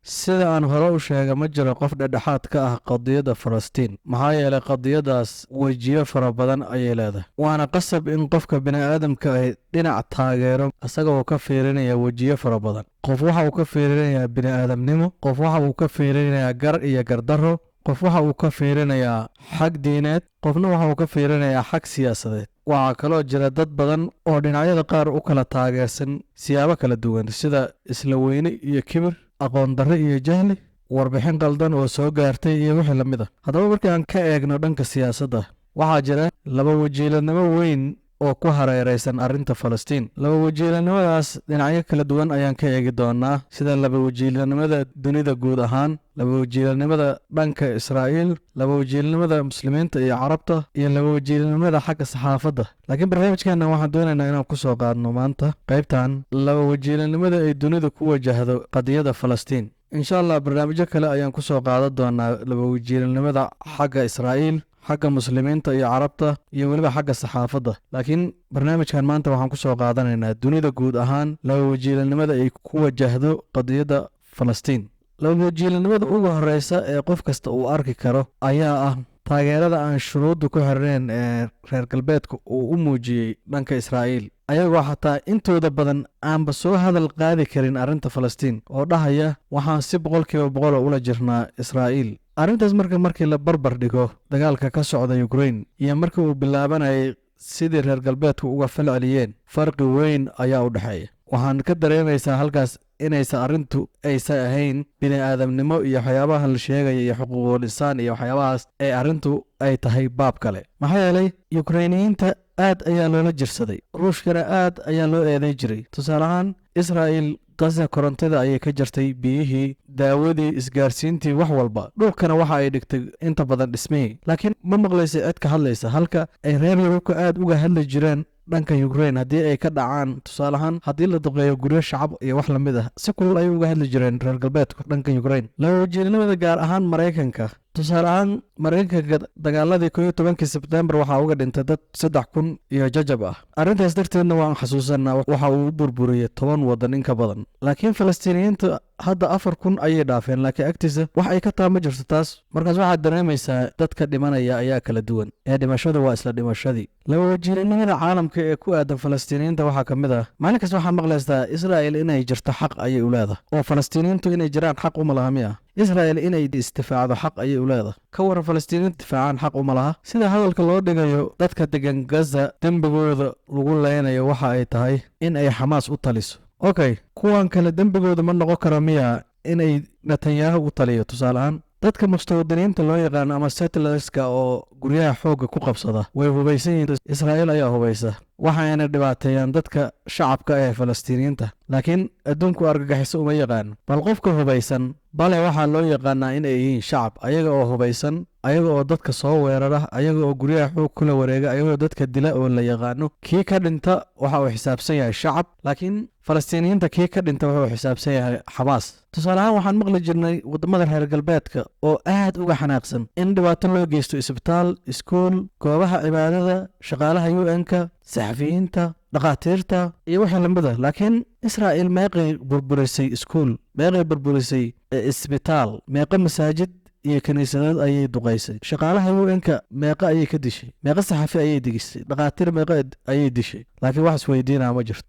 Sida aan hore u sheega, ma jiro qof dhexdhexaad ka ah qadiyadda Falastiin, maxaa yeelay qadiyadaas wejiyo fara badan ayay leedahay, waana qasab in qofka bini'aadamka ahi dhinac taageero isagoo ka fiirinaya wejiyo fara badan. Qof waxa uu ka fiirinayaa bini'aadamnimo, qof waxa uu ka fiirinayaa gar iyo gardarro, qof waxa uu ka fiirinayaa xag diineed, qofna waxa uu ka fiirinayaa xag siyaasadeed. Waxaa kaloo jira dad badan oo dhinacyada qaar u kala taageersan siyaabo kala duwan, sida isla weyne iyo kibir, aqoon darre iyo jahli, warbixin qaldan oo soo gaartay iyo wixii lamid ah. Haddaba, markii aan ka eegno dhanka siyaasadda, waxaa jira laba wajiilanimo weyn oo ku hareereysan arrinta Falastiin. Laba wajiilanimadaas dhinacyo kala duwan ayaan ka eegi doonaa, sida laba wajiilanimada dunida guud ahaan, laba wajiilanimada dhanka Israa'iil, laba wajiilanimada Muslimiinta iyo Carabta, iyo laba wajiilanimada xagga saxaafadda. Laakiin barnaamijkeena waxaan doonaynaa inaan kusoo qaadno maanta qaybtan laba wajiilanimada ay dunidu ku wajahdo qadiyada Falastiin. Insha Allah, barnaamijyo kale ayaan kusoo qaadan doonaa laba wajiilanimada xagga Israa'iil, xagga Muslimiinta iyo Carabta, iyo weliba xagga saxaafadda. Laakiin barnaamijkan maanta waxaan kusoo qaadanaynaa dunida guud ahaan laba wajiilanimada ay ku wajahdo qadiyadda Falastiin. Laba wajiilanimada ugu horeysa ee qof kasta uu arki karo ayaa ah taageerada aan shuruuddu ku xirneyn ee reer galbeedka uu u muujiyey dhanka Israa'iil, ayagoo xataa intooda badan aanba soo hadal qaadi karin arrinta Falastiin, oo dhahaya waxaan si 100% ula jirnaa Israa'iil. Arrintaas marka markii la barbar dhigo dagaalka ka socda Ukrain iyo markii uu bilaabanayay, sidii reer galbeedku uga falceliyeen, farqi weyn ayaa u dhexeeya. Waxaan ka dareemaysaa halkaas inaysan arrintu aysan ahayn bini aadamnimo iyo waxyaabahan la sheegaya iyo xuquuqul insaan iyo waxyaabahaas, ee arrintu ay tahay baab kale, maxaa yeelay Yukrainiyiinta aad ayaa loola jirsaday, Ruushkana aad ayaa loo eeday jiray. Tusaale ahaan, Israa'il Gaza korontada ayay ka jartay, biyihii, daawadii, isgaarsiintii, wax walba. Dhulkana waxa ay dhigtay inta badan dhismihii, laakiin ma maqlaysa cid ka hadlaysa, halka ay reer Yurubka aad uga hadli jireen dhanka Ukraine haddii ay ka dhacaan. Tusaale ahaan, haddii la duqeeyo guryo shacab iyo wax lamid ah, si kulul ayay uga hadli jireen reer galbeedku dhanka Ukraine. Labajeednimada gaar ahaan Maraykanka. Tusaale ahaan, Maraykanka dagaaladii 11-kii Sebtembar waxaa uga dhintay dad 3000 iyo jajab ah. Arrintaas darteedna waan xasuusanaa waxa uu u burburiyey 10 waddan in ka badan. Laakiin Falastiiniyiinta hadda 4000 ayay dhaafeen, laakiin agtiisa wax ay ka taa ma jirto taas. Markaas waxaad dareemaysaa dadka dhimanaya ayaa kala duwan ee dhimashadu waa isla dhimashadii. Labawajiirinimada caalamka ee ku aadan Falastiiniyiinta waxaa ka mid ah, maalin kasta waxaa maqlaysaa Israa'il inay jirto xaq ayay u leedahay, oo Falastiiniyiintu inay jiraan xaq uma laha miya? Israa'il inay isdifaacdo xaq ayay u leedahay, ka waran Falastiiniyiinta difaacaan xaq uma laha? Sida hadalka loo dhigayo, dadka degan Gaza dembigooda lagu leynayo waxa ay tahay in ay Xamaas u taliso. Okay, kuwan kale dembigooda ma noqon karo miya inay Netanyahu u taliyo? Tusaale ahaan, dadka mustawdiniinta loo yaqaano ama settlerska oo guryaha xoogga ku qabsada way hubaysan yihiin, Israa'iil ayaa hubaysa, waxayna dhibaateeyaan dadka shacabka ee Falastiiniyiinta, laakiin adduunku argagixiso uma yaqaano. Bal qofka hubaysan bale waxaa loo yaqaanaa inay yihiin shacab, ayaga oo hubaysan, ayaga oo dadka soo weerara, ayaga oo guryaha xoog kula wareega, ayagoo dadka dila oo la yaqaano. Kii ka dhinta waxa uu xisaabsan yahay shacab, laakiin Falastiiniyiinta kii ka dhinta wuxuu xisaabsan yahay Xamaas. Tusaale ahaan, waxaan maqli jirnay waddamada reer galbeedka oo aad uga xanaaqsan in dhibaato loo geysto isbitaal, iskuul, goobaha cibaadada, shaqaalaha UN-ka, saxafiyiinta, dhakhaatiirta iyo wixii lamida. Laakiin Israa'il meeqay burburisay iskuul, meeqay burburisay isbitaal, meeqa masaajid iyo kiniisadeed ayay duqaysay, shaqaalaha UN-ka meeqa ayay ka dishay, meeqa saxafi ayay digisay, dhakhaatiir meeqa ayay dishay? Laakiin wax isweydiinaa ma jirto.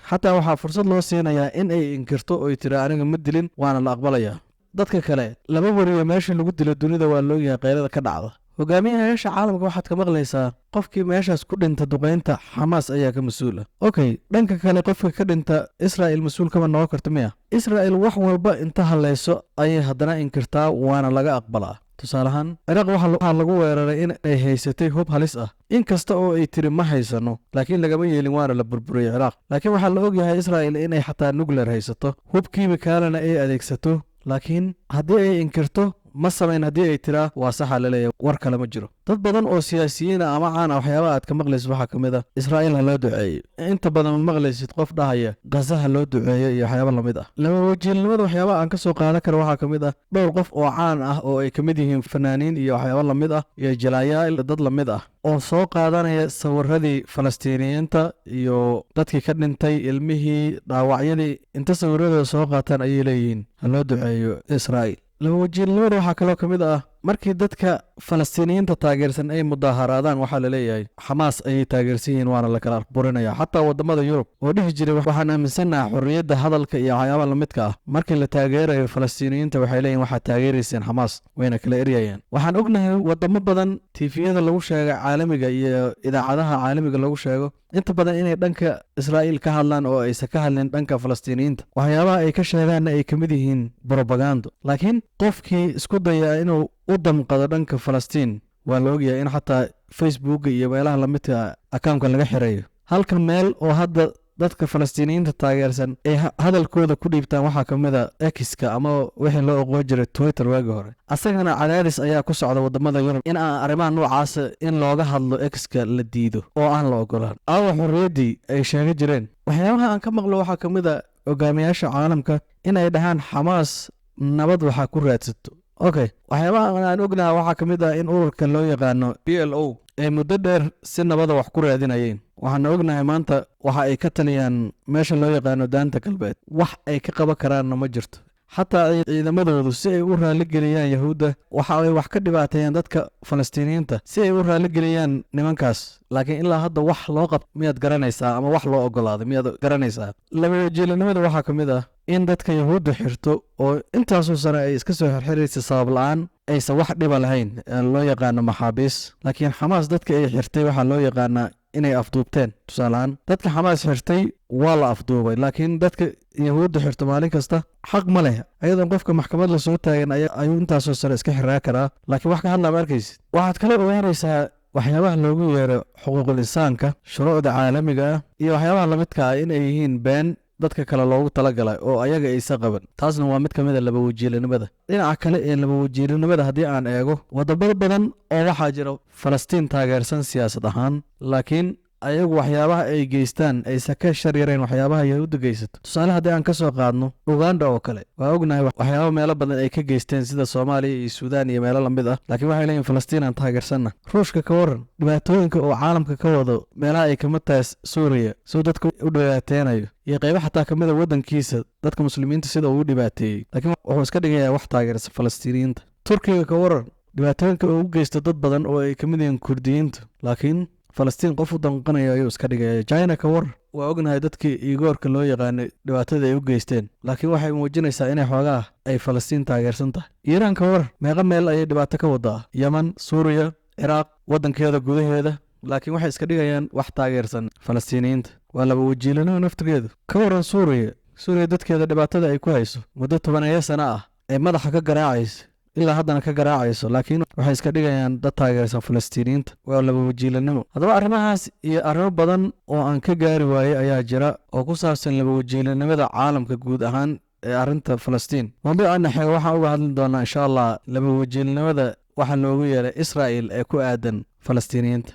Xataa waxaa fursad loo siinayaa in ay inkirto oy tiri aniga ma dilin, waana la aqbalayaa. Dadka kale laba wariyo meesha lagu dilo dunida waa loogyahay qaylada ka dhacda. Hogaamiyayaasha caalamka waxaad ka maqlaysaa qofkii meeshaas ku dhinta duqeynta Xamaas ayaa ka mas-uula. Okay, dhanka kale qofka ka dhinta Israa'il mas-uul kama noqon karta miya? Israa'il wax walba inta hadlayso ayay haddana inkirtaa, waana laga aqbalaa. Tusaale ahaan, Ciraaq waxaa lagu weeraray in ay haysatay hub halis ah. In kasta oo ay tiri ma haysano, laakiin lagama yeelin, waana la burburiyey Ciraaq. Laakiin waxaa la ogyahay Israa'il inay xataa nuclear haysato, hub kiimikaalana ay adeegsato, laakiin haddii ay inkirto Ma samayn haddii ay tiraa waa saxa laleeyahay, war kale ma jiro. Dad badan oo siyaasiyiina ama caan ah, waxyaabaha aad ka maqlaysid waxaa ka mid ah Israa'iil ha loo duceeyo. Inta badan ma maqlaysid qof dhahaya Gaza ha loo duceeyo iyo waxyaaba lamid ah. Laba wajiilnimada waxyaabaha aan ka soo qaadan kara waxaa ka mid ah dhowr qof oo caan ah oo ay ka mid yihiin fanaaniin iyo waxyaaba lamid ah iyo jalaayaal, dad lamid ah oo soo qaadanaya sawiradii Falastiiniyiinta iyo dadkii ka dhintay, ilmihii, dhaawacyadii. Inta sawiradooda soo qaataan ayay leeyihiin ha loo duceeyo Israa'iil. Laba wajiilnimada waxaa kaloo ka mid ah markii dadka Falastiiniyiinta taageersan ay mudaaharaadaan, waxaa la leeyahay Xamaas ayay taageersan yihiin, waana la kala burinaya. Xataa wadamada Yurub oo dhihi jiray waxaan aaminsannaha xorriyadda hadalka iyo waxyaabaha lamidka ah, markii la taageerayo Falastiiniyiinta waxay leeyihin waxaad taageerayseen Xamaas, wayna kala eryayaan. Waxaan ognahay wadamo badan TV-yada lagu sheega caalamiga iyo idaacadaha caalamiga lagu sheego inta badan inay dhanka Israa'iil ka hadlaan oo aysan ka hadlin dhanka Falastiiniyiinta, waxyaabaha ay ka sheegaanna ay ka mid yihiin brobagando. Laakiin qofkii isku daya inuu u damqado dhanka Falastiin waa la ogyahay in xataa Facebooka iyo meelaha lamidka account-ka laga xireeyo. Halka meel oo hadda dadka Falastiiniyiinta taageersan ay hadalkooda ku dhiibtaan waxaa ka mid a X-ka ama wixii loo oqoon jiray Twitter waagii hore. Asagana cadaadis ayaa ku socda wadamada Yurub in aan arrimaha noocaasa in looga hadlo X-ka la diido oo aan la ogolaan. Aawa xorriyaddii ay sheega jireen? Waxyaabaha aan ka maqlo waxaa ka mid a hogaamiyaasha caalamka in ay dhahaan Xamaas nabad waxaa ku raadsato. Okay, waxyaabaha aan ognaha waxaa ka mid ah in ururka loo yaqaano PLO ay muddo dheer si nabada wax ku raadinayeen. Waxaana ognahay maanta waxa ay ka taliyaan meesha loo yaqaano Daanta Galbeed, wax ay ka qaban karaanna ma jirto. Xataa ciidamadoodu si ay u raaligeliyaan Yahuudda waxa ay wax ka dhibaateeyaan dadka Falastiiniyiinta si ay u raaligeliyaan nimankaas, laakiin ilaa hadda wax loo qab miyaad garanaysaa ama wax loo ogolaaday miyaad garanaysaa? Labajeelinimada waxaa ka mid ah in dadka Yahuudda xirto oo intaasoo sane ay iska soo xirxiraysa sabab la-aan aysan wax dhiba lahayn ee loo yaqaano maxaabiis, laakiin Xamaas dadka ay xirtay waxaa loo yaqaanaa inay afduubteen. Tusaaleahaan, dadka Xamaas xirtay waa la afduubay, laakiin dadka Yahuudda xirto maalin kasta xaq ma leh, ayadoon qofka maxkamad la soo taagan ayuu intaasoo sare iska xiraa karaa, laakiin wax ka hadlaa ma arkaysid. Waxaad kala ogaanaysaa waxyaabaha loogu yeero xuquuqul insaanka, shuruucda caalamiga ah iyo waxyaabaha lamidka ah inay yihiin been dadka kale loogu talagalay oo ayaga aysa qaban. Taasna waa mid ka mid a labawajiilinimada. Dhinaca kale ee labawajiilinimada haddii aan eego, wadamo badan oo waxaa jira Falastiin taageersan siyaasad ahaan, laakiin ayagu waxyaabaha ay geystaan aysan ka shar yarayn waxyaabaha Yahuudda geysato. Tusaale haddii aan ka soo qaadno Uganda oo kale, waa ognahay waxyaaba meelo badan ay ka geysteen sida Soomaaliya iyo Suudaan iyo meelo lamid ah, laakiin waxay leeyihin Falastiin aan taageersanna. Ruushka ka waran dhibaatooyinka uu caalamka ka wado, meelaha ay kamid tahay Suuriya suu dadka u dhibaateynayo iyo qeybo xataa kamid a waddankiisa dadka Muslimiinta sida uu u dhibaateeyey, laakiin wuxuu iska dhigayaa wax taageersan Falastiiniyiinta. Turkiga ka waran dhibaatooyinka uu u geysto dad badan oo ay kamid yihiin Kurdiyiinta, laakiin Falastiin qof u danqanayo ayuu iska dhigaya. China ka war, waa ognahay dadkii Igoorka loo yaqaanay dhibaatada ay u geysteen, laakiin waxay muujinaysaa inay xoogaa ay Falastiin taageersan tahay. Iiraan ka war, meeqa meel ayay dhibaato ka wadaa? Yeman, Suuriya, Ciraaq, waddankeeda gudaheeda, laakiin waxay iska dhigayaan wax taageersan Falastiiniyiinta. Waa laba wajiilanimo naftigeedu. Ka waran Suuriya? Suuriya dadkeeda dhibaatada ay ku hayso muddo 10-eeyo sano ah ee madaxa ka garaacaysa, ilaa haddana ka garaacayso, laakiin waxay iska dhigayaan dad taageersan Falastiiniyiinta. Waa laba wajiilanimo. Haddaba arrimahaas iyo arrimo badan oo aan ka gaari waayey ayaa jira oo ku saabsan laba wajiilanimada caalamka guud ahaan ee arrinta Falastiin. Mawduucana xeega waxaan uga hadli doonaa, insha Allah, laba wajiilanimada waxaa loogu yeeray Israa'il ee ku aadan Falastiiniyiinta.